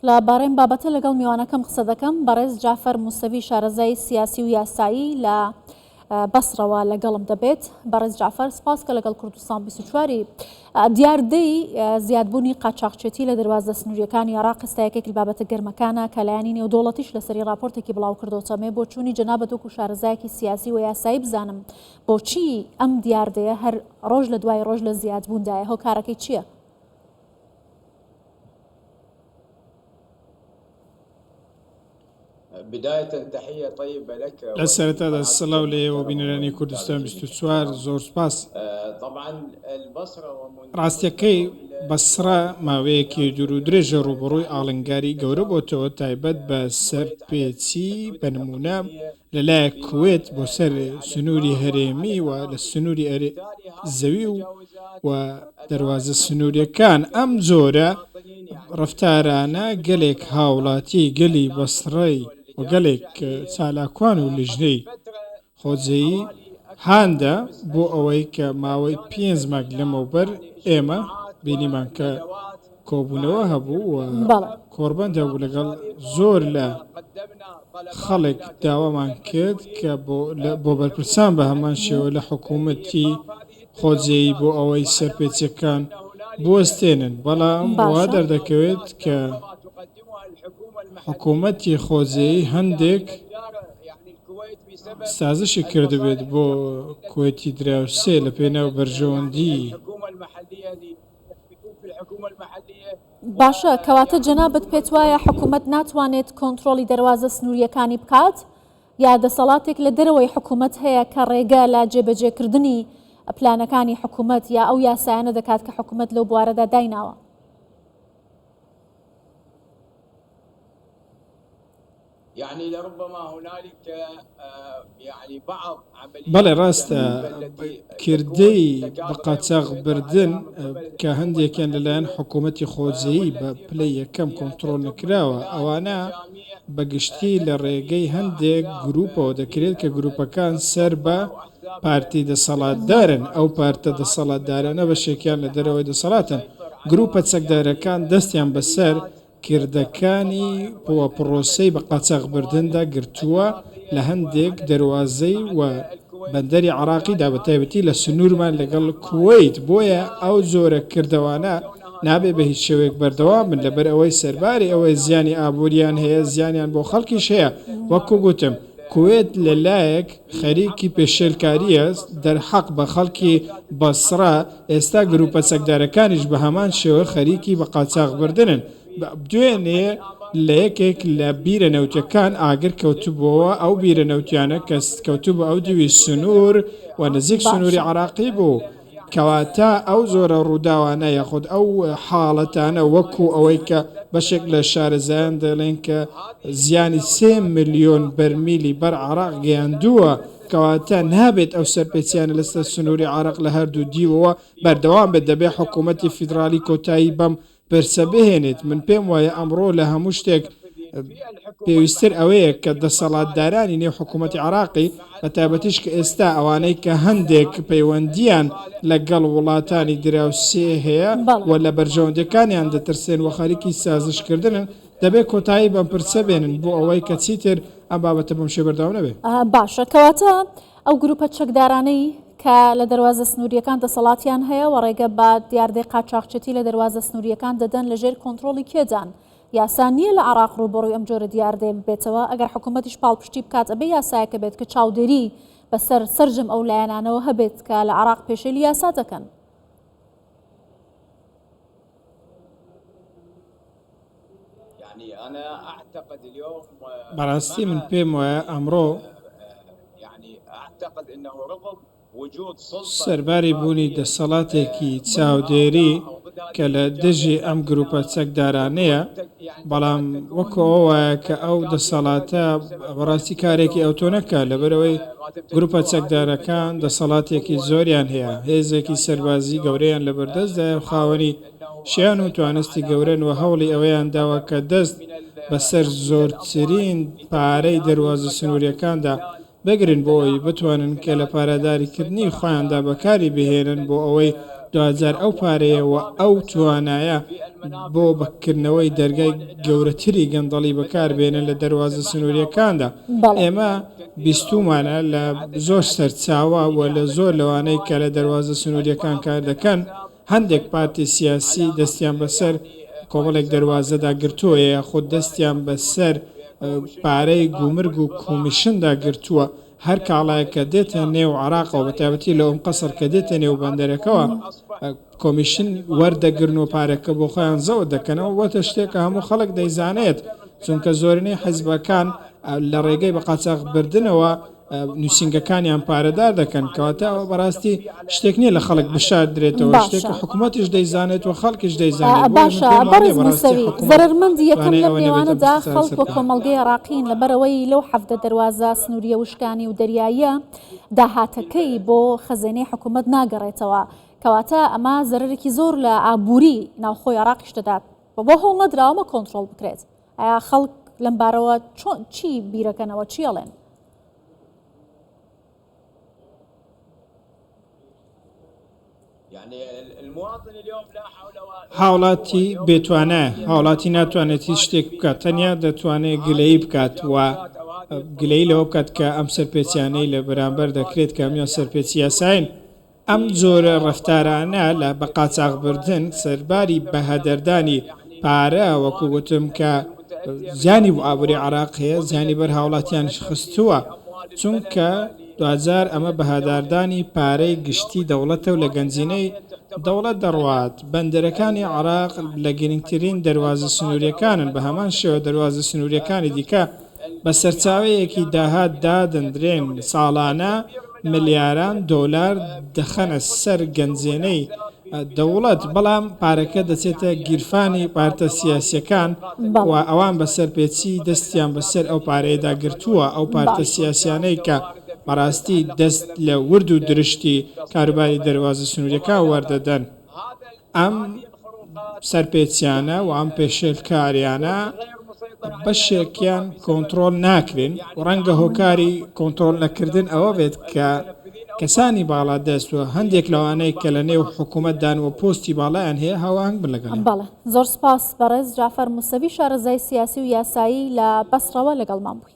لە بارەی ئەم بابەتە لەگەڵ میوانەکەم قسە دەکەم، بەڕێز جافەر موسەوی شارەزای سیاسی و یاسایی لە بەسڕەوە لەگەڵم دەبێت. بەڕێز جافەر سپاس کە لەگەڵ کوردستان 24 ی. دیاردەی زیادبوونی قاچاخچێتی لە دەروازە سنوورییەکانی عێراق ئێستا یەکێک لە بابەتە گەرمەکانە کە لایەنی نێودەوڵەتیش لەسەری ڕاپۆرتێکی بڵاوکردۆتە. مێ بۆچوونی جەنابت وەکو شارەزایەکی سیاسی و یاسایی بزانم بۆچی ئەم دیاردەیە هەر ڕۆژ لە دوای ڕۆژ لە زیادبووندایە، هۆکارەکەی چییە؟ لە سەرەتادا سڵاو لە ئێوە بینەرانی کوردستان 24 زۆر سوپاس. ڕاستیەکەی بەسڕە ماوەیەکی دوور و درێژە ڕووبەڕووی ئاڵنگاری گەورە بۆتەوە تایبەت بە سەرپێچی بە نموونە لە لایەک کوێت بۆ سەر سنووری هەرێمی و لە سنووری زەوی و و دەروازە سنووریەکان ئەم جۆرە ڕەفتارانە گەلێک هاوڵاتی گەلی بەسڕەی و گەلێک چالاکوان و لیژنەی خۆجێیی هاندا بۆ ئەوەی کە ماوەی پێنج مانگ لەمەوبەر ئێمە بینیمان کە کۆبوونەوە هەبوو و کۆڕبەند هەبوو لەگەڵ زۆر لە خەڵک داوامان کرد کە بۆ بەرپرسان بە هەمان شێوە لە حکوومەتی خۆجێیی بۆ ئەوەی سەرپێچیەکان بوەستێنن، بەڵام وا دەردەکەوێت کە حکوومەتی خۆجێیی هەندێک سازشی کردبێت بۆ کوێتی دراوسێ لە پێناو بەرژەوەندی. باشە کەواتە جەنابت پێتوایە حکومەت ناتوانێت کۆنترۆڵی دەروازە سنوورییەکانی بکات؟ یا دەسەڵاتێک لە دەرەوەی حکومەت هەیە کە ڕێگە لە جێبەجێکردنی پلانەکانی حکومەت یا ئەو یاسایانە دەکات کە حکومەت لەو بوارەدا دایناوە؟ بەڵێ ڕاستە کردەی بە قاچاخ بردن کە هەندێکیان لەلایەن حکوومەتی خۆجێیی بە پلەی یەکەم کۆنتڕۆڵ نەکراوە ئەوانە بە گشتی لە ڕێگەی هەندێک گرووپەوە دەکرێت کە گرووپەکان سەر بە پارتی دەسەڵاتدارن ئەو پارتە دەسەڵاتدارانە بەشێکیان لە دەرەوەی دەسەڵاتن گرووپە چەکدارەکان دەستیان بەسەر کردەکانی و پڕۆسەی بە قاچاخبردندا گرتووە لە هەندێک دەروازەی و بەندەری عێراقیدا بە تایبەتی لە سنوورمان لەگەڵ کوەیت، بۆیە ئەو جۆرە کردەوانە نابێ بە هیچ شێوەیەک بەردەوام بن لەبەر ئەوەی سەرباری ئەوەی زیانی ئابووریان هەیە زیانیان بۆ خەڵکیش هەیە وەکو گوتم کوێت لە لایەک خەریکی پێشێلکارییە دەرحەق بە خەڵکی بەسڕە، ئێستا گروپە چەکدارەکانیش بە هەمان شێوە خەریکی بە قاچاخبردنن. دوێنێ لە یەکێک لە بیرە نەوتیەکان ئاگر کەوتبووەوە، ئەو بیرە نەوتیانە کە کەوتبوو ئەو دیوی سنوور و نزیک سنووری باشە. عێراقی بوو. کەواتە ئەو جۆرە ڕووداوانە یاخود ئەو حاڵەتانە وەکو ئەوەی کە بەشێک لە شارەزایان دەڵێن کە زیانی سێ ملیۆن بەرمیلی بەر عێراق گەیاندووە، کەواتە نابێت ئەو سەرپێچیانە لەسەر سنووری عێراق لە هەردوو دیوەوە بەردەوام بێت، دەبێت حکوومەتی فیدراڵی کۆتایی بەم پرسە بهێنێت، من پێم وایە ئەمڕۆ لە هەموو شتێک پێویستتر ئەوەیە کە دەسەڵاتدارانی نێو حکوومەتی عێراقی بە تایبەتیش کە ئێستا ئەوانەی کە هەندێک پەیوەندییان لەگەڵ وڵاتانی دراوسێ هەیە و لە بەرژەوەندییەکانیان دەترسێن و خەریکی سازشکردنن، دەبێت کۆتایی بەم پرسە بێنن بۆ ئەوەی کە چیتر ئەم بابەتە بەم شێوە بەردەوام نەبێت. باشە کەواتە ئەو گروپە چەکدارانەی کە لە دەروازە سنوورییەکان دەسەڵاتیان هەیە و ڕێگە بە دیاردەی قاچاخچێتی لە دەروازە سنوورییەکان دەدەن لە ژێر کۆنترۆڵی کێدان؟ یاسا نییە لە عێراق ڕووبەڕووی ئەم جۆرە دیاردەیە ببێتەوە، ئەگەر حکوومەتیش پاڵپشتی بکات ئەبێ یاسایەکە بێت کە چاودێری بەسەر سەرجەم ئەو لایەنانەوە هەبێت کە لە عێراق پێشێلی یاسا دەکەن. بەڕاستی من پێم وایە ئەمڕۆ سەرباری بوونی دەسەڵاتێکی چاودێری کە لە دژی ئەم گروپە چەکدارانەیە، بەڵام وەکو ئەوە وایە کە ئەو دەسەڵاتە بەڕاستی کارێکی ئەوتۆ نەکات، لەبەرئەوەی گروپە چەکدارەکان دەسەڵاتێکی زۆریان هەیە، هێزێکی سەربازی گەورەیان لەبەردەستدایە و خاوەنی شیان و توانستی گەورەن و هەوڵی ئەوەیان داوە کە دەست بەسەر زۆرترین پارەی دەروازە سنوورییەکاندا بگرن بۆ ئەوەی بتوانن کە لە پارەداریکردنی خۆیاندا بەکاری بهێنن بۆ ئەوەی دواجار ئەو پارەیە و ئەو توانایە بۆ بەکردنەوەی دەرگای گەورەتری گەندەڵی بەکار بێنن لە دەروازە سنوورییەکاندا. ئێمە بیستوومانە لە زۆر سەرچاوە و لە زۆر لەوانەی کە لە دەروازە سنوورییەکان کار دەکەن، هەندێک پارتی سیاسی دەستیان بەسەر کۆمەڵێک دەروازەدا گرتووە یاخود دەستیان بەسەر پارەی گومرگ و کۆمیشندا گرتووە، هەر کاڵایەک کە دێتە نێو عێراقەوە بەتایبەتی لە ئوم قەسر کە دێتە نێو بەندەرەکەوە کۆمیشن وەردەگرن و پارەکە بۆ خۆیان زەوت دەکەنەوە، وەتە شتێک کە هەموو خەڵک دەیزانێت، چونکە زۆرینەی حیزبەکان لە ڕێگەی بەقاچاخبردنەوە نووسینگەکانیان پارەدار دەکەن، کەواتە ئەوە بەڕاستی شتێک نییە لە خەڵک بشاردرێتەوە، باشە. شتێکە حکوومەتیش دەیزانێت و خەڵکیش دەیزانێت، بۆیە من باشە پێم وانییە بەڕێز بەڕاستی موسەوی، حکوومەت زەرەرمەندی یەکەم توانای لەم ئەوەی نەبێت ئەم نێوانەدا پرسە خەڵک چارەسەر و بکات. کۆمەڵگەی عێراقین، لەبەرئەوەی لەو 17 دەروازە سنوورییە وشکانی و دەریاییە داهاتەکەی بۆ خەزێنەی حکوومەت ناگەڕێتەوە، کەواتە ئەمە زەرەرێکی زۆر لە ئابووری ناوخۆی عێراقیش دەدات و بۆ هەوڵ نەدراوە ئەمە کۆنترۆڵ بکرێت. ئایا خەڵک لەم بارەوە چۆن چی بیرەکەنەوە، چی ئەڵێن؟ هاوڵاتی بێتوانایە، هاوڵاتی ناتوانێت هیچ شتێک بکات، تەنیا دەتوانێت گلەیی بکات و گلەیی لەوە بکات کە ئەم سەرپێچیانەی لە بەرامبەر دەکرێت کە هەموویان سەرپێچی یاسایین. ئەم جۆرە ڕەفتارانە لە بەقاچاخبردن سەرباری بەهەدەردانی پارە وەکو وتم کە زیانی بۆ ئابووری عێراق هەیە، زیانی بەر هاوڵاتیانیش خستووە، چونکە دواجار ئەمە بەهەداردانی پارەی گشتی دەوڵەتە و لە گەنجینەی دەوڵەت دەڕوات. بەندەرەکانی عێراق لە گرنگترین دەروازە سنوورییەکانن، بەهەمان شێوە دەروازە سنوورییەکانی دیکە بە سەرچاوەیەکی داهات دادەندرێن، ساڵانە ملیاران دۆلار دەخەنە سەر گەنجێنەی دەوڵەت، بەڵام پارەکە دەچێتە گیرفانی پارتە سیاسییەکان و ئەوان بە سەرپێچی دەستیان بەسەر ئەو پارەیەدا گرتووە، ئەو پارتە سیاسیانەی کە بەڕاستی دەست لە ورد و درشتی کاروباری دەروازە سنوورییەکان وەردەدەن. ئەم سەرپێچیانە و ئەم پێشێلکاریانە بەشێکیان کۆنتڕۆڵ ناکرێن و ڕەنگە هۆکاری کۆنتڕۆڵ نەکردن ئەوە بێت کە کەسانی باڵادەست و هەندێک لەوانەی کە لە نێو حکوومەتدان و پۆستی باڵایان هەیە هاوئاهەنگ بن لەگەڵیان. بەڵێ زۆر سپاس بەڕێز جەعفەر موسەوی شارەزای سیاسی و یاسایی لە بەسڕەوە لەگەڵمان بووی.